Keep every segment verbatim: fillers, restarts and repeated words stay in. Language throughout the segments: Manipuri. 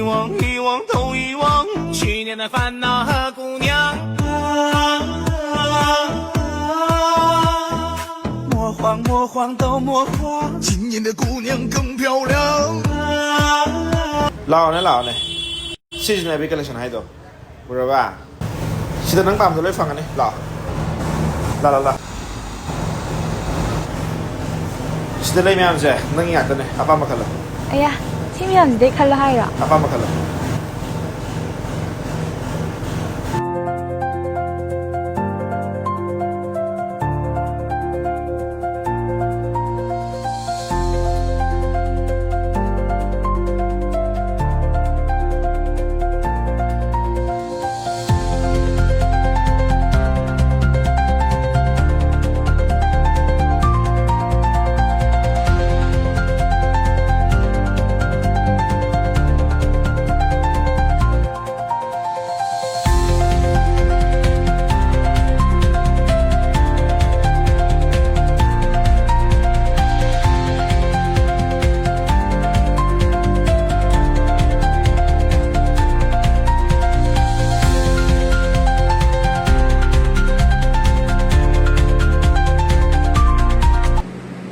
一往，一往都一往，去年的烦恼和姑娘。啊，魔幻，魔幻都魔幻，今年的姑娘更漂亮。 ꯂꯥꯛꯑꯣꯅꯦ, ꯂꯥꯛꯑꯣꯅꯦ꯫ ꯁꯤꯁꯤꯅꯦ ꯑꯦꯕꯤ ꯀꯂꯦꯛꯁꯟ ꯍꯥꯏꯗꯣ꯫ ꯎꯔꯕ? ꯁꯤꯗ ꯅꯪ ꯄꯥꯝꯕꯗꯣ ꯂꯣꯏ ꯐꯪꯒꯅꯤ꯫ ꯂꯥꯛꯑꯣ꯫ ꯂꯥ, ꯂꯥ, ꯂꯥ꯫ ꯁꯤꯗ ꯂꯩ ꯃꯌꯥꯝꯁꯦ ꯅꯪꯒꯤ ꯉꯥꯛꯇꯅꯦ꯫ ꯑꯄꯥꯝꯕ ꯈꯜꯂꯣ꯫ ꯑꯌꯥ, ꯁꯤ ꯃꯌꯥꯝꯁꯤꯗꯩ ꯈꯜꯂꯣ ꯍꯥꯏꯔꯣ? ꯑꯄꯥꯝꯕ ꯈꯜꯂꯣ꯫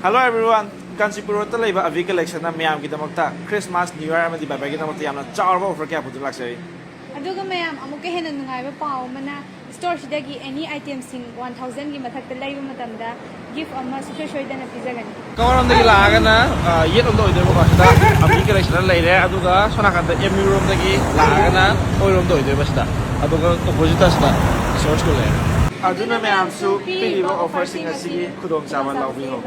Hello everyone, ꯀꯥꯟꯆꯤꯄꯨꯔ ꯔꯣꯗꯇ ꯂꯩꯕ ꯑꯕꯤ ꯀꯂꯦꯛꯁꯟꯅ ꯃꯌꯥꯝꯒꯤꯗꯃꯛꯇ ꯈ꯭ꯔꯤꯁꯃꯥꯁ, ꯅ꯭ꯌꯨ ꯌꯔ ꯑꯃꯗꯤ ꯕꯥꯏ ꯕꯥꯏꯒꯤꯗꯃꯛꯇ ꯌꯥꯝꯅ ꯆꯥꯎꯔꯕ ꯑꯣꯐꯔ ꯀꯌꯥ ꯄꯨꯗꯨꯅ ꯂꯥꯛꯆꯔꯤ꯫ ꯑꯗꯨꯒ ꯃꯌꯥꯝ, ꯑꯃꯨꯛꯀ ꯍꯦꯟꯅ ꯅꯨꯡꯉꯥꯏꯕ ꯄꯥꯎ ꯑꯃꯅ, ꯁ꯭ꯇꯣꯔꯁꯤꯗꯒꯤ ꯑꯦꯅꯤ ꯑꯥꯏꯇꯦꯝꯁꯤꯡ ꯋꯥꯟ ꯊꯥꯎꯖꯟꯒꯤ ꯃꯊꯛꯇ ꯂꯩꯕ ꯃꯇꯝꯗ ꯒꯤꯐ ꯑꯃ ꯁꯨꯡꯁꯣꯏ ꯁꯣꯏꯗꯅ ꯄꯤꯖꯒꯅꯤ꯫ ꯀꯋꯥꯔꯣꯝꯗꯒꯤ ꯂꯥꯛꯑꯒꯅ, ꯑ, ꯌꯦꯠꯂꯣꯝꯗ ꯑꯣꯏꯗꯣꯏꯕꯀꯣ, ꯁꯤꯗ ꯑꯝꯕꯤ ꯀꯂꯦꯛꯁꯟ ꯂꯩꯔꯦ, ꯑꯗꯨꯒ ꯁꯣꯝ ꯅꯥꯀꯟꯗ ꯑꯦꯝ ꯌꯨ ꯔꯣꯝꯗꯒꯤ ꯂꯥꯛꯑꯒꯅ ꯑꯣꯏꯔꯣꯝꯗ ꯑꯣꯏꯗꯣꯏꯕ ꯁꯤꯗ, ꯑꯗꯨꯒ ꯑꯣꯄꯣꯖꯤꯠꯇ ꯁꯤꯗ ꯁꯣꯔꯁ ꯁ꯭ꯀꯨꯜ ꯂꯩꯔꯦ꯫ ꯑꯗꯨꯅ ꯃꯌꯥꯝꯁꯨ ꯄꯤꯔꯤꯕ ꯑꯣꯐꯔꯁꯤꯡ ꯑꯁꯤꯒꯤ ꯈꯨꯗꯣꯡꯆꯥꯕ ꯂꯧꯕꯤꯌꯨ꯫